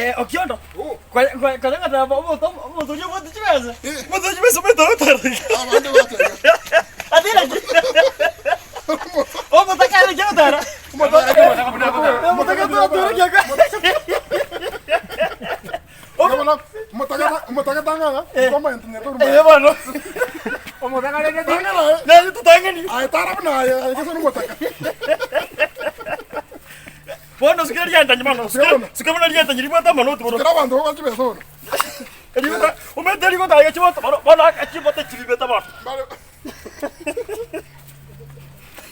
Aye Okiondo, konya ngoteba omonto omonto oria obwate chibesa, omonto oria chibesa omanyete ogotara iga. Abande bateba. Ati naki? Omotaka ere ki agotara? Omotaka totore ki aka? Bono omotaka omotaka tang'ana, nkomaete nyete oruma. Eh bono. Omotaka rende ti. Tang'ana aye. Naye totang'ani. Aye tara buna aye, aye gese nomotaka. Bono sukera riantanyi bono, sukera sukera bono riantanyi ribwate amanoti bono. Kera abanto babwate chibesa bono. Erigota omanyete erigota iga chiboto bono bono aka chiboto chibibete bono. Bare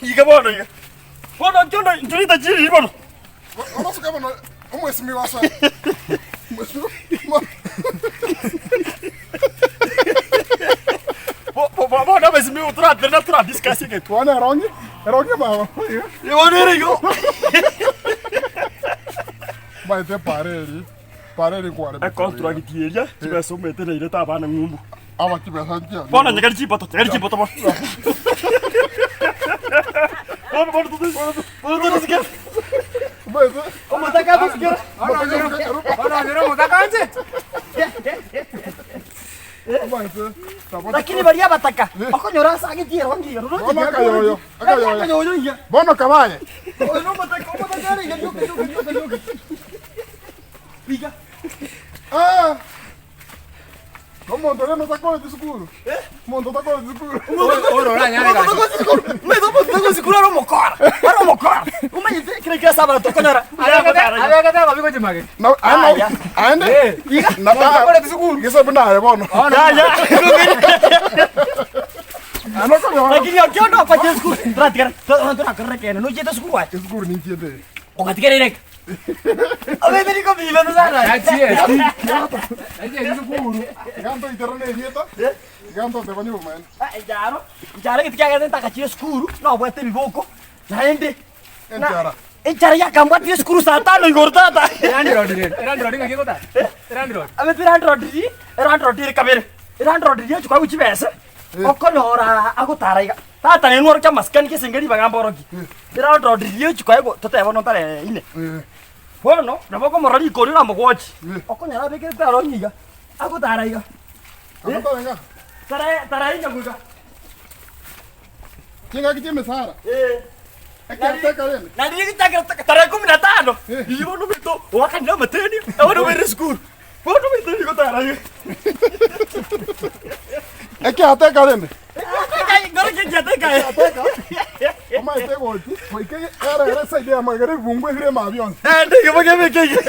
Iga bono iga. Bono inche onde inche rita chiriri bono. Bono suka bono omwesimigwa ase. Omwesimigwa. Bo bo bono abasimigwa toratenena tora discuss egento. Bono erongi, erongi mama. Bono ere igo. Maete epara eri, epara eri kware. Econtract eria chibesa omanyete nairete abana ng'umbu. Aba chibesa nchia. Bono nyegari chimbato, nyegari chimbato bono. Bono bono tutu bono tutu sikera. Omanyete. Omotaka atosikera. Bono onyore omotaka inche. Omanyete. Nabo Lakini baria abataka okonyora ase agetie erongi igoro roche Bono akayoyo, akayoyo. Akayoyo iga. Bono kabaye. Oyo nomotaka omotaka ere iga rioka rioka rioka rioka. Iga. Ah! Omonto oria notakoreti sukuru. Omonto otakoreti sukuru. Oro oranyare gasi. Omanyete are omokora, are omokora. Omanyete kera ekio ase abanto okonyora. Abegete ababi gochia magega. Na- aende- aende Eh. na- Otakoreti sukuru. Gese buna aye bono. Yaya. Aye nokonyora. Lakini okiondo okochia esukuru, toratigara, torakorera ekeene, nochiete esukuru aye. Esukuru ninchiete. Ogatigara ereka. Omanyete nigo mbiibete sana. Yachieti. Yachieti sukuru. Iga ntoiterane erieta, iga ntotebanire obomaene. Ah, encharo, encharo egento kiagerete ntagachire esukuru, nobwate ebiboko, naende Enchara. enchara yakambwatire esukuru saa tano igoro tata. Erandrod rende. Erandrod ng'aki egotara? Erandrod. Abete erandrod riria, erandrod ere kabere, erandrod riria ochia koegwa chibesa, okonyora agotara iga. Tata nere nworokia amasikani gese ribaga mborokie. Erandrod riria ochia koegwa totebe bono ntare ine. Bono, nabo okomorora rikori oramogwochie, okonyora abekerete aronye iga, agotara iga. Agotara iga? Tara tara inga goika. Chingaki chi'emesara. Eh. Ekiateka rende. Naende rigichakera tarehe kumi na tano. Eh. Riria bono ominto oakanire amateni, bono obeire esukuru. Bono ominto nigo tara iga. Ekiateka rende. Ekiateka, Ekiateka. Omanyete egoti, goika ere ere eside ya magega ebibungo ebire ime bionsi. Naende iga bakebeka iga.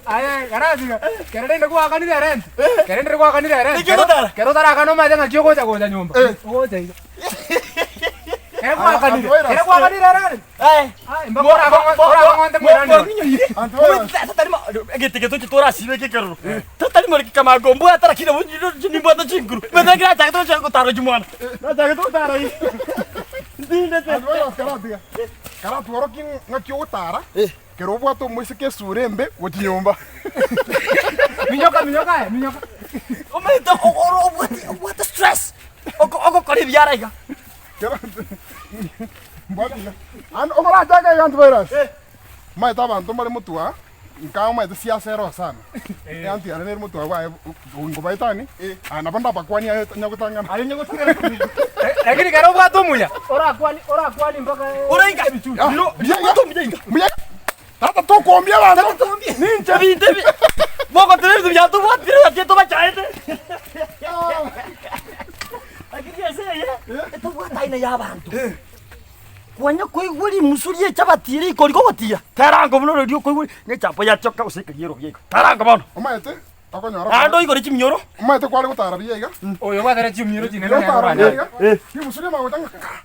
Aye, garasi iga, kero rende gwakanire erent, kero rende gwakanire erent, Niki ogotara? kero otarakana omanyete ng'aki ogocha gocha nyomba, Eh. ogocha iga. Kero gwakanire, Antivirus. kero gwakanire erent, Aye. aye, mpaka orakong'o- orakong'onte moirani. Egete getoche torasibe ekekerero totari more kikamango mbwata lakini nimbwate chinguru mete kirachake toche gotara chimwana nachake totara ntindete Antivirus karatiga. Karatworokie ng'aki ogotara, kero obwate omoiseke esura embe gochia nyomba. Minyoka, minyoka aye, minyoka. omanyete oro obwate obwate stress ogokora ebiara iga Kero mbwate iga. Ande okorachake iga antivirus. Omanyete abanto mbare motwe aa, nka omanyete siasa ero sana. Eanti yane nere motwe aa ngobaetani, aya nabo ndabakwanie aye nyagotang'ana. Aye nyagotang'ana. Lakini kero obwate omuya, orakwani orakwani mpaka Oraika ebichuchu. Ah, Biro mbuya obwate omuya inga. Mbuya tata tokombia abanto. Tata tokombia. Ninche ebinto ebi. Mogoteba ebinto bia tobwatire gati tobachaete. Lakini ense eye etobwate aina ya abanto. Kwanya koigwa rimusu rie echabati ere rikori kogotiira, tarango buna ororia okoigwa ne echapo yatioka gose ekeria eroria igo. Tarango bono. Omanyete okonyora Naende oigore chimioro. Omanyete kware gotara buya iga. Oyo obwatire chimioro chinene nere Gotara buya oranyare. iga. Rimusu riamanya gocha ng'a kaa.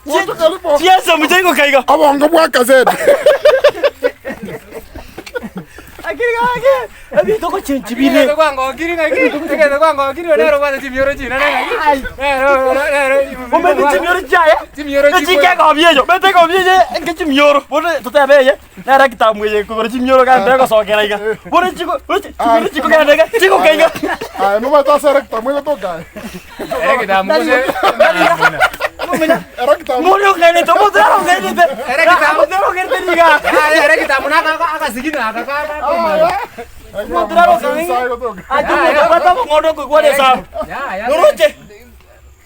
Gotoka ribo. Chiesa muchaigoka iga. Obongo bwa kaseti. Lakini gaki, ebinto gochenchi bire. Egento kwangokiri ng'aki, egento kwangokiri oyo nere obwate chimioro chinene ng'aki. Nere oyo nere Omanyete chimioro chiaye? Chimioro Echi chikwe- nkegobia eyo, omanyete egobia eye nke chimioro. Bono totebe eye, nere ekitabu eye ekogora chimioro gende egosokera iga. Bono chiko, bono chimioro chikogenda iga, chigoka iga. Aye nomanyete ase erectum egotoka aye. Ere kitambo gose Ero kitambo. Muri ong'ainete, omonto naro ong'ainete. Ere kitambo. Omonto naro ong'ainete niga. Yaya, ere kitambo na aka- akasigino aka ka- ka- komanya. Omonto naro ong'ainete. Ati omonto obwate amang'ondo okoigwana esabu. Yaya. Noroche?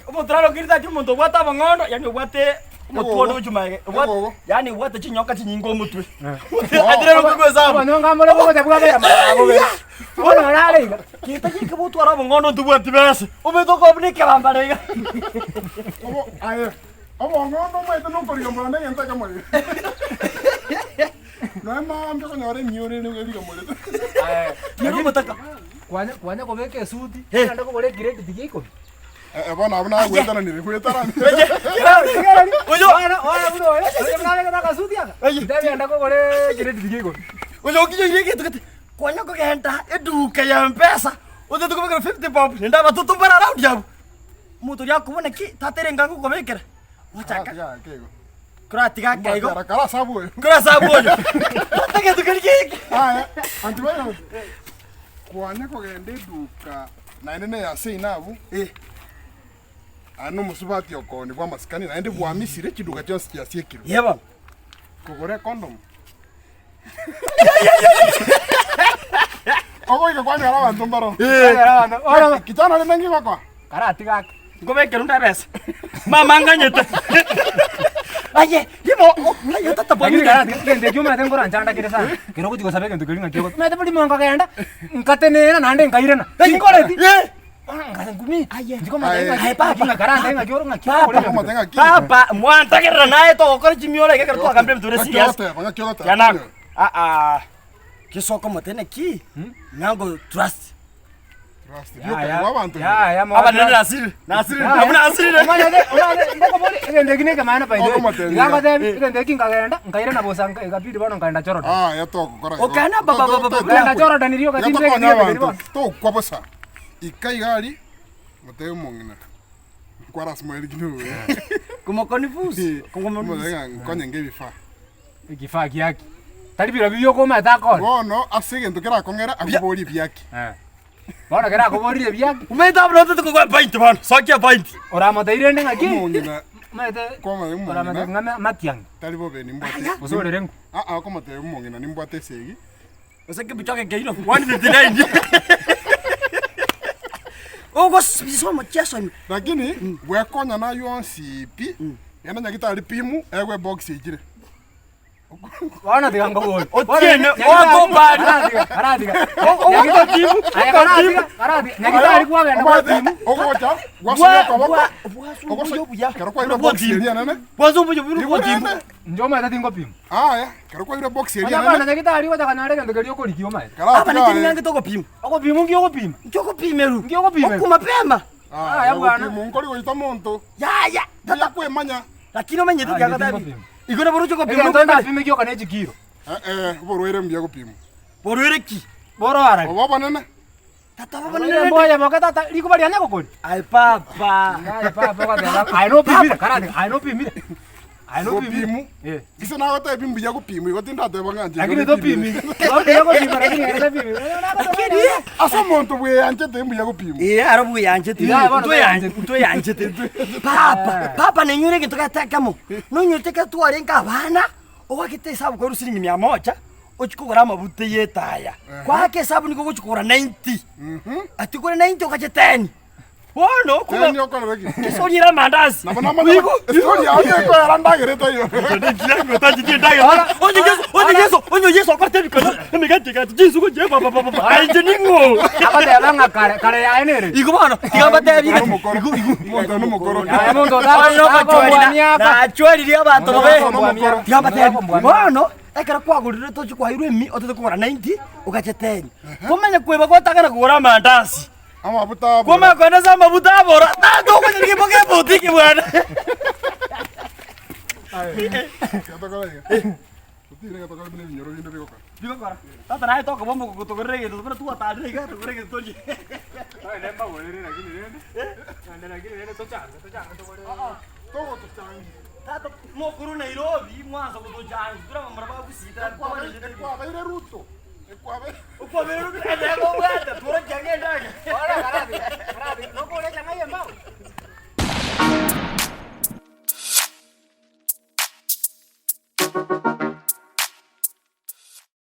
Omonto naro ong'ainete ati omonto obwate amang'ondo, yaani obwate omotwe onde gochia magega. Obwate Egogo. yaani obwate chinyoka chinyinge omotwe. Ati nere okoigwa esabu. Abanyonga mbore bogocha bwabera magega bobe. Bono orare iga. Gento geke botware obong'ondo ntobwati besa. Obete okoba buna ekebambano iga. Obo aye, obong'ondo omanyete nokorigamora na egento ekemo iga. Nonya maambia okonyora emioro ere nigo erigamorete. Nere omotaka. Kwanya kwanya kobeka esuti, Eh. naende kogora ecredit ya ikomi. Eh, bono abwo nagoetananire goetanana. Oyo Bono bono buna oyo, oyo buna abegete akasuti aka. Aye. Ntebi enda kogora ecredit ya ikomi. oyo okinyoire egento gete kwanya kogenda eduka ya mpesa otete kobekera 50 bob naende abatoto mbare around abwo. Omonto oria akobuna ki tata ere enga ngokobekera, gwachaka Tiga ake igo. koratiga ake igo Mbatiara kara ase abwo oyo. kore ase abwo oyo. Tata egento keria geke. Aya, antivirus. Kwanya kogenda eduka naende na eyase ime abwo, aye na omosubati okooni bw'amasikani naende bwamisire chiduka chionsi chiasiekirwe. Ye bono. Kogora econdom. Ogoika kwanyora abanto mbaro. Kichana rende nki gokoa? Karatiga ake. Nkobekere onde ebesa. Mama nganyete. Aye, rimo aye tata Lakini bwami. karatiga egento ekio omanyete nkoranchanda kere sana. Kero ogochi gosaba egento keria ng'aki ogo. Omanyete bori monkogenda, nkatenena naende nkairana. Tinkoreti. Eh. Bono nkare nkumi. Aye. Nchikomanya Aye. ng'aki Aye, papa. ng'aki ng'akarante ng'aki oro ng'aki Papa. okore egento Okomote ng'aki? Papa, mwantagerera naye togokora chimioro iga ekero twagambire ebinto bire Ng'aki serious. ogoteba, ng'aki ogoteba. Yanako. Ah ah. Gesoka omotene ki? Nyango trust. Trust. Ya, Rioka ya. igwa abanto. Ya, ya, Aba nere nasirire. Nasirire. Ya, ya. Abwo nasirire. Omanyete, omanyete, ndakobori, egento eki nekemaene by the way. Okomotebi Iga iga. ngotebi, egento eki nkagenda, nkairana bosa nka- ekabidi bono nkaenda Jordan. Ah, ya togokora igo. Okana ba- ba- ba- ba- ba- Nkaenda Jordan rioka Iga tintege tokonya egento abanto, bono. tokwa bosa. Ika iga aria, motebe omong'ina, nkwara ase moeri ki noyo. Kumokonifuse. Omotebe ng'a nkonye ngebifaa. Ekifaa kiaki. Tari birobio bioka omanyete akore. Bono ase egento kerakong'ere akoborie ebiaki. Eh. Bono kera akoborire ebiaki, Omanyete abwo notete kogwa epaint bono. Sokia epaint. oramotebi rende ng'aki? Omong'ina Omanyete Kwamanya omong'ina. oramotebi ng'a matiang'i. tari bobe nimbwate. Gose orere ng'u. Aa okomotebia omong'ina nimbwate esegi. Gose Kipchoge Keino 1:59. Ogosibisa omocheso ime. Lakini bwekonya naye onsi pi, genda nyagitari pimu egwe ebox echire. Bono tiga nkobori. Otiene, okombani. Karatiga, karatiga. Aye karatiga, karatiga. Nyagitari kwagenda Omanyete, gwapimu. ogocha gwasoa okoboko, Bwasumbuya obuya. ekero kwairwe ebox eria enene, Bwasumbuya obuya igwe bwotimu. rende, Inche omanyete tingopima. aya, ekero kwairwe ebox eria Onye enene, kogenda nyagitari ogocha konyora egento keria okorigia omanyete. Aba karatiga ninche aye. ning'angete ogopima. Ogopima nki ogopima? Nki ogopimerwa? Nki ogopimerwa? Okuma pema. Aya, Aya bwana. gopima nkori goita monto, Yaya. buya Tata. kwemanya. Lakini omanyete Ah, tiagotebi. tingopima. Igo nabo oroche gopima Egento okore. ndapime gioka ne chikiro. Eh, eh, oborwaire mbuya gopimwa. Borwaire ki? Boro arari. Obo obonene. Tata Oborwaire bobonene rende. mboya boke tata rikuba riane gokori. Aye papa. Aye papa ogoteba aye nopimire karatiga aye nopimire. Aye nopimire. Gopimu. Eh. Gise nagotebi mbuya gopimwa igo tindateba ng'a inche Lakini igo nipimire. topimi. Mbuya gopima lakini ere tapimire. Lakini Ase omonto bweyanchete mbuya gopimwa. Eh, aro bweyanchete. Iga bono Ntweyanchete, ntweyanchete. Papa, papa nenyore egento gete ekemo. Nonyorete ekero twarenge abana, ogoakete esabu korwa siringi mia moja, ochie kogora amabuta ya etaya. Kwaaka esabu nigo ogochia kogora 90. Ati ogore 90 ogache 10. Bono kuma Ten okorere ki? kisoriere amandasi. Nabo namanya Igo, estori yao nekoera ndagera etaiyo. Onye Yesu, onye Yesu, onye Yesu akorete ebikono, emegati egati, Yesu gochia pa pa pa pa. Aye inche ning'o? Agoteba ng'a kare kare yaye nere. Igo bono, tiga mbatebi Omonto nomokoro. Omonto nomokoro. Yaye monto Bono nachwaririe abanto babe. Omonto Tiga mbatebi. Bono, ekero kwagorire tochi kwairwe emi, otete kogora 90, ogacha 10. Komanya kweba gwatang'ana kogora amandasi. Amabuta abora. Kwamanya kogenda ase amabuta abora, tata okonyora egepo keboti eke bwana. Getokora iga. Totire getokora buna ebinyoro binde bigokora. Bigokora. Tata naye tokoba omogogo togorere egento buna twatarire iga togore egento torie. Togotochangia. Tata mokorwa Nairobi mwansa gotochanga tore abamura ba Gusii tari Ekwabeire Ruto. Ekwabeire. Okwabeire Ruto ere obwate tworokia ng'a endagera.